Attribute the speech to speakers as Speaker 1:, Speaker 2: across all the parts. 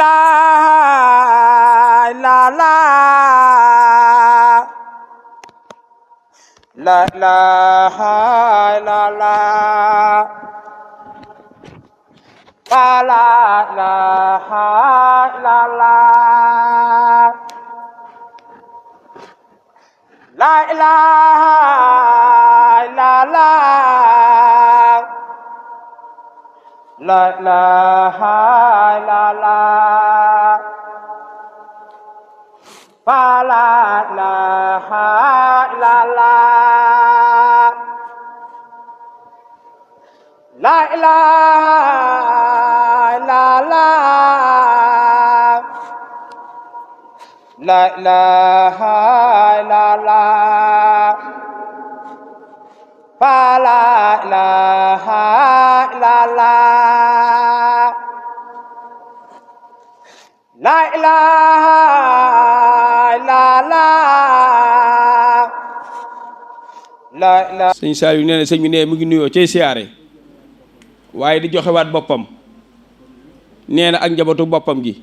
Speaker 1: La ilaha illallah, la ilaha illallah, la ilaha illallah, la ilaha illallah, la ilaha illallah. La ilaha illallah, la ilaha illallah, la ilaha illallah, la ilaha illallah, la ilaha. Sëñ Saliou nee na sëñ bi ne mu ngi nuyoo cay siyaare waaye di joxewaat boppam nee na ak njabootu boppam gi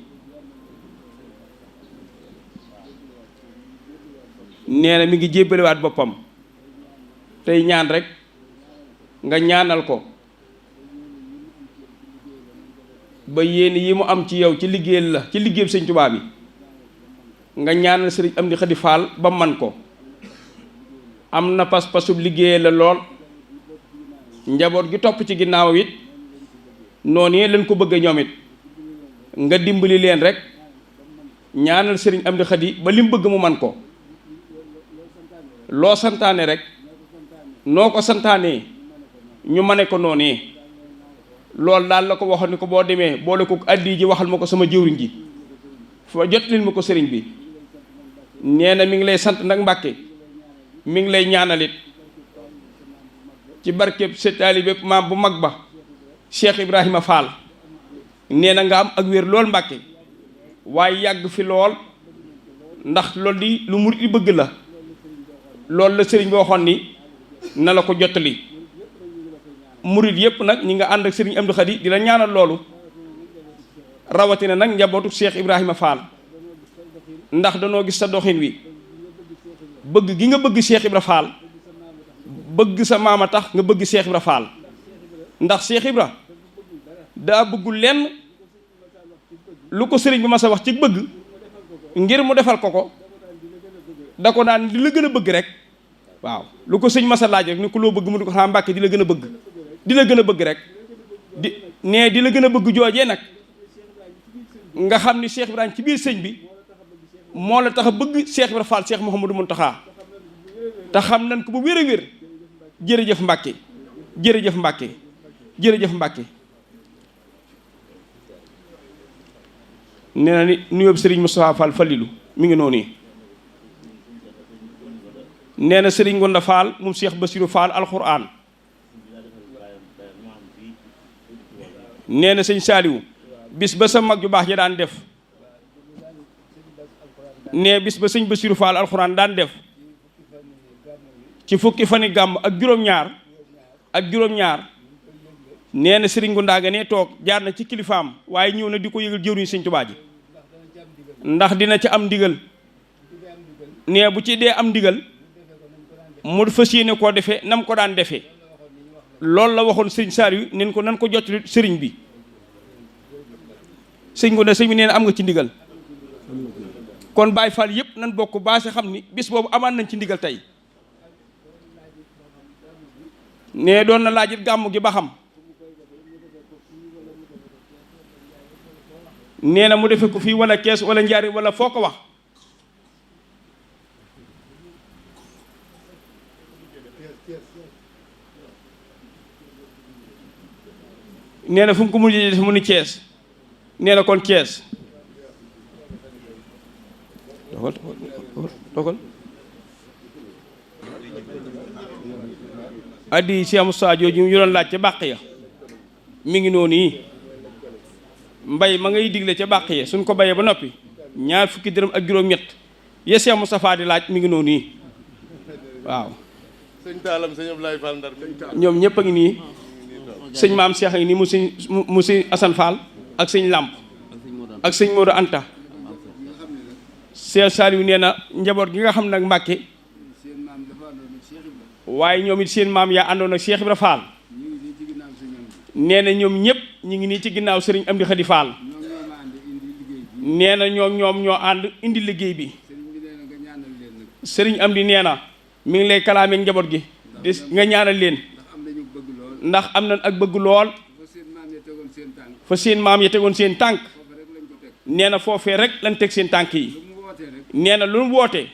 Speaker 1: nee na mi ngi jébbalewaat boppam tey ñaan rek nga ñaanal ko ba yéen yi mu am ci yow ci liggéeyal la ci liggéeyam sëñ Tuubaa bi nga ñaanal sëriñ Amdi Xadi Faal ba man ko am na pas-pasub liggéeyal la lool njaboot gi topp ci ginnaaw it noonu yee leen ko bëgg ñoom it nga dimbali leen rek ñaanal sëriñ Amdi Xadi ba li mu bëgg mu man ko loo santaane rek noo ko santaanee ñu mane ko noonu loolu daal la ko waxoon ni ko boo demee boole ko addi ji waxal ma ko sama jëwriñ ji fa jotlil ma ko sëriñ bi nee na mi ngi lay sant nag Mbàkke mi ngi lay ñaanalit ci barkeb sa taalibe maam bu mag ba Cheikh Ibrahima Fall nee na nga am ak wér lool Mbàkke waaye yàgg fi lool ndax loolu di lu murit yi bëgg la loolu la sëriñ bi waxoon ni na la ko jottali murit yépp nag ñi nga ànd ak sëriñ Amdi Xadi di la ñaanal loolu rawatina nag njabootu Cheikh Ibrahima Fall ndax danoo gis sa doxin wi bëgg gi nga bëgg Cheikh Ibra Fall bëgg sa maama tax nga bëgg Cheikh Ibra Fall ndax Cheikh Ibra daa bëggul lenn lu ko sëriñ bi ma sa wax ci bëgg ngir mu defal ko da ko naan di la gën a bëgg rek waaw lu ko sëñ ma sa laaj rek ni ko loo bëgg mu di ko xam Mbàkke di la gën a bëgg di la gën a bëgg rek di la gën a bëgg joojee nag nga xam ni Cheikh Ibrahima ci biir sëñ bi moo la tax a bëgg Cheikh Ibra Fall Cheikh Mouhamadou Mountakha te xam nañ ko bu wér a wér jërëjëf Mbàkke jërëjëf Mbàkke jërëjëf Mbàkke nee na ni nuyoo Serigne Moustapha Fall Fallilu mi ngi noonu nee na Serigne Gonda Fall moom Cheikh Bassirou Fall alxuraan nee na sëñ Saaliwu bis ba sa mag ju baax ja daan def nee bis ba sëñ Bassirou Fall alxuraan daan def ci fukki fani gàmm ak juróom-ñaar nee na Serigne Gonda ga ne toog jaar na ci kilifaam waaye ñëw na di ko yëgal jëwriñ sëñ Tuubaa ji ndax dina ci am ndigal nee bu ci dee am ndigal mu fas yéene koo defee nam ko daan defee loolu la waxoon sëñ Saaliw nen ko nan ko jottali sëriñ bi sëñ Gonda sëñ bi nee na am nga ci ndigal kon Baay Faal yëpp nan bokk baase xam ni bis boobu amaan nañ ci ndigal tey nee doon na laajit gàmmu gi ba xam nee na mu defe ko fii wala kees wala njaari wala foo ko wax nee na fu mu ko mujjee def mu ni Cees nee na kon Cees dogal addi Cheikh Moussa jooju ñu doon laaj ca bàq ya mi ngi noonu yi mbay ma ngay digle ca bàq ya suñ ko bayee ba noppi ñaar fukki dërëm ak juróom-ñett ya Cheikh Moustapha di laaj mi ngi noonu yi waaw
Speaker 2: sëñ Taalam sëñ Ablaye Fall Ndar
Speaker 1: ñoom ñëpp a ngi nii sëñ maam Cheikh a ngi nii mu sëñ Assane Fall ak sëñ Lamp ak sëñ Modou Anta Cheikh Saliou nee na njaboot gi nga xam nag Mbàkke waaye ñoom it seen maam yaa àndoon ak Cheikh Ibra Fall nee na ñoom ñëpp ñu ngi nii ci ginnaaw sëriñ Amdi Khady Fall nee na ñoom ñoo ànd indi liggéey bi sëriñ Amdi nee na mi ngi lay kalaame njaboot gi di nga ñaanal leen ndax am na ak bëgg lool fa seen maam ya tegoon seen tànk nee na foofee rek lañ teg seen tànk yi nee na lu mu wootee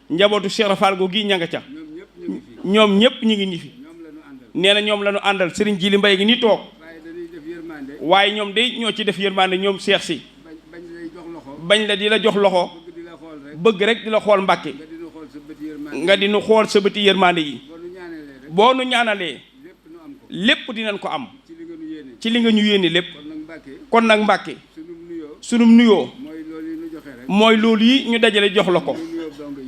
Speaker 1: njabootu Cheikh Ibra Fall googu ña nga ca ñoom ñëpp ñu ngi ni fi nee na ñoom la ñu àndal sëriñ Jili Mbay gi ni toog waaye ñoom day ñoo ci def yërmande ñoom seex si bañ la di la jox loxo bëgg rek di la xool Mbàkke nga di nu xool sa bëti yërmande yi boo nu ñaanalee lépp dinañ ko am ci li nga ñu yéene lépp kon nag Mbàkke sunum nuyoo mooy loolu yi ñu dajale jox la ko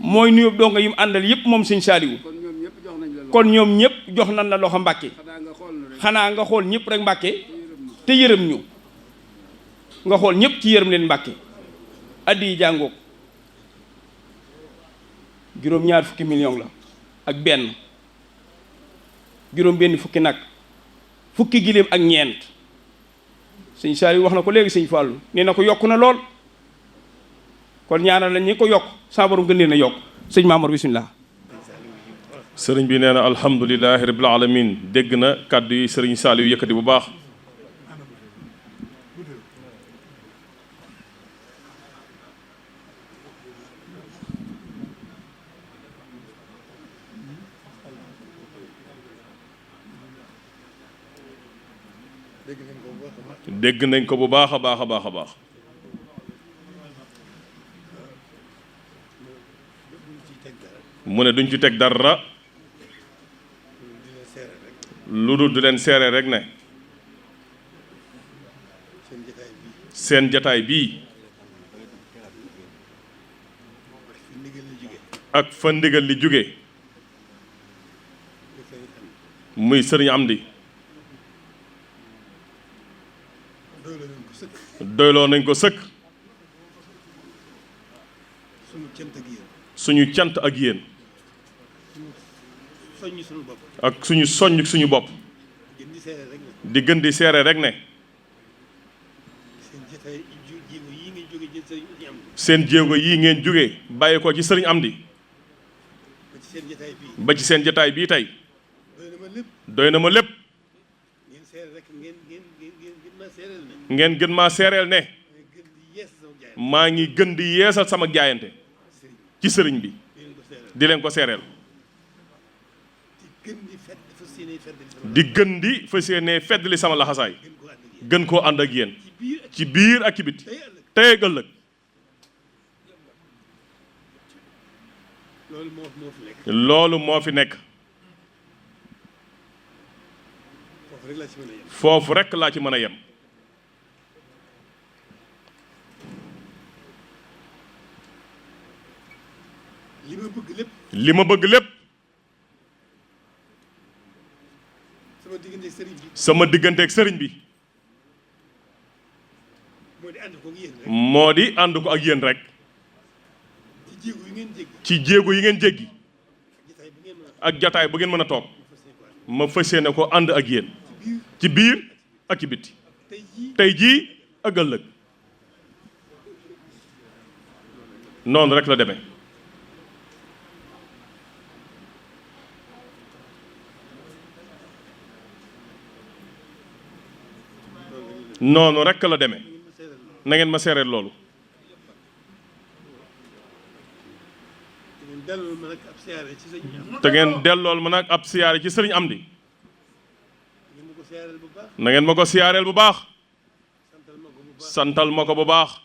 Speaker 1: mooy nuyoo donga yi mu àndal yëpp moom sëñ Saaliwu kon ñoom ñëpp jox nañ la loxo Mbàkke xanaa nga xool ñëpp rek Mbàkke te yërëm ñu nga xool ñëpp ci yërëm leen Mbàkke addi yi jàngoog juróom-ñaar fukki million la ak benn juróom benn fukki nag fukki giléem ak ñeent sëñ Saaliw wax na ko léegi sëñ Fàllu nee na ko yokk na lool kon ñaanal la ñi ko yokk sa borom gën leen a yokk sëñ Maamor bismillah
Speaker 2: sëriñ bi nee na alhamdulilahi rabbil alamin dégg na kàddu yi sëriñ Saaliw yëkkati bu baax dégg nañ ko bu baax a baax a baax a baax mu ne duñ ci teg dara lu dul du leen seere rek ne seen jataay bii ak fa ndigal li jóge muy sëriñ Amdi doyloo nañ ko sëkk suñu cant ak yéen ak suñu soññ suñu bopp di gën di seere rek ne seen jéego yii ngeen jóge bàyyi ko ci sëriñ Amdi ba ci seen jataay bii tey doy na ma lépp ngeen gën maa seereel ne maa ngi gën di yeesal sama jaayante ci sëriñ bi di leen ko seereel di gën di fas yéene feddali sama laxasaay gën koo ànd ak yéen ci biir ak ci biti tey ak ëllëg loolu moo fi nekk foofu rekk laa ci mën a yem li ma bëgg lépp sama digganteeg sëriñ bi moo di ànd ko ak yéen rek ci jéego yi ngeen jéggi ak jataay bu ngeen mën a toog ma fas yéene ko ànd ak yéen ci biir ak ci biti tey jii ak ëllëg noonu rek la demee noonu rek la demee na ngeen ma seereel loolu te ngeen dellool ma nag ab siyaare ci sëriñ Amdi na ngeen ma ko siyaareel bu baax santal ma ko bu baax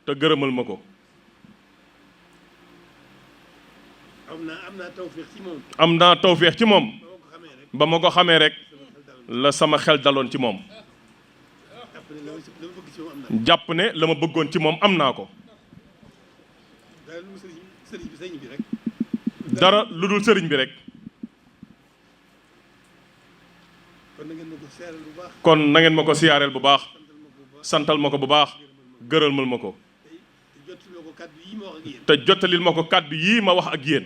Speaker 2: te gërëmal ma ko am naa tawféex ci moom ba ma ko xamee rek la sama xel daloon ci moom jàpp ne la ma bëggoon ci moom am naa ko dara lu dul sëriñ bi rek kon na ngeen ma ko siyaareel bu baax santal ma ko bu baax gërëmal ma ko te jottalil ma ko kàddu yii ma wax ak yéen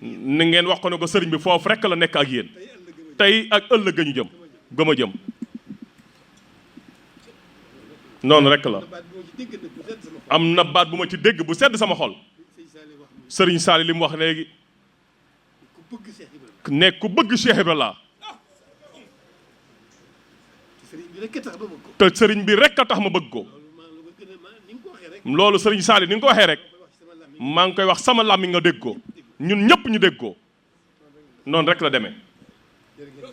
Speaker 2: ni ngeen wax ko ne ko sëriñ bi foofu rekk la nekk ak yéen tey ak ëllëg ñu jëm gëm a jëm noonu rekk la am na baat bu ma ci dégg bu sedd sama xol sëriñ Saali li mu wax léegi ne ku bëgg Cheikh Ibra laa te sëriñ bi rekk a tax ma bëgg ko loolu sëriñ Saali ni nga ko waxee rek maa ngi koy wax sama làmmiñ nga dégg ko ñun ñëpp ñu dégg ko noonu rek la demee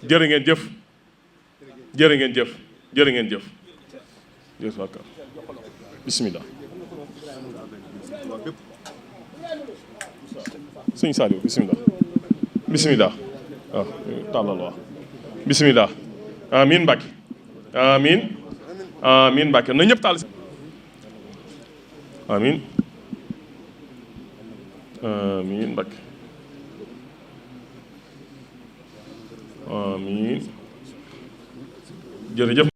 Speaker 2: jërë ngeen jëf jërë ngeen jëf jërë ngeen jëf bismillah sëñ Saliou bismillah bismillah waaw tàllal wax bismillah amin Mbàkke amin amin Mbàkke na ñëpp tàll amin amin Mbàkke amin jërëjëf